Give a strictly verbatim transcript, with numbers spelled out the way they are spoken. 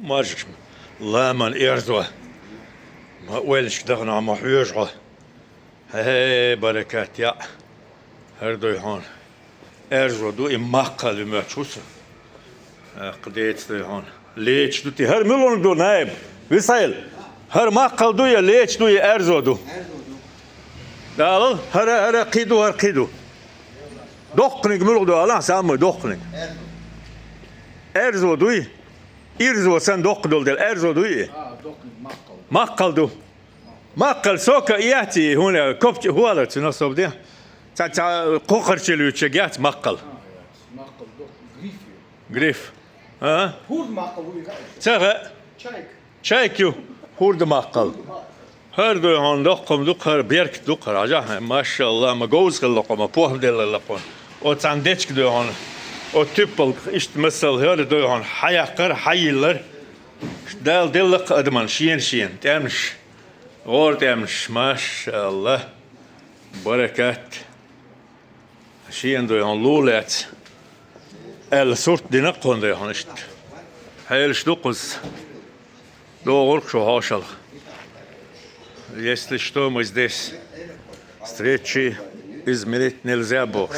Маржаш ламан эрзо. Ма ойлашка дахана ма хьоьжу хьо. Хе, баракат яӀ. ХӀара дуй хьуна. Эрзо ду и маккхал ю моьтташ хӀусу. Аккха деца дуй хьуна. Леча ду ти. ХӀара муьлун ду, наиб? Висайл. ХӀара маккхал ду я леча ду я эрзо ду? Далал, хӀара, хӀара кхи ду, хӀара кхи ду. Доккханиг муьлха ду, алахь, самый доккханиг. Эрзо дуй? Ирзо сан доккха долу дела, эрзо дуй и? А, доккха, маккхал. Маккхал ду. Маккхал сока яц и, хӀуна копчи хӀуалар цуьнан особо де. Ца, ца кхо харчил юьйчиг яц маккхал. А, яц. Маккхал доккха, гриф ю. Гриф. А? ХӀурда маккхал вуй хаьа? Ца хаьа. Чайк. Чайк ю. ХӀурда маккхал. ХӀара дуй хьуна доккхам ду-кх, хӀара беркат ду-кх, хӀара хьажахьа, машалла, ма говза хилла-кх, ма похӀма делла-кх. О цхьана дечка дуй хьуна. О туьппалг иштта масал хӀара дуй хьуна. Хьаяккхар, хьайиллар. Дала делла-кх адаман шена-шена тӀемаш. ГӀора тӀемаш, машалла. Баракат. Шена дуй хьуна лулаьц. Аьлла сурт дина кхунна дуй хьуна иштта. Хьелаш ду кхуза. ДогӀург шу хьошалгӀа. Если что, мы здесь. Встречи изменить нельзя, бохуш.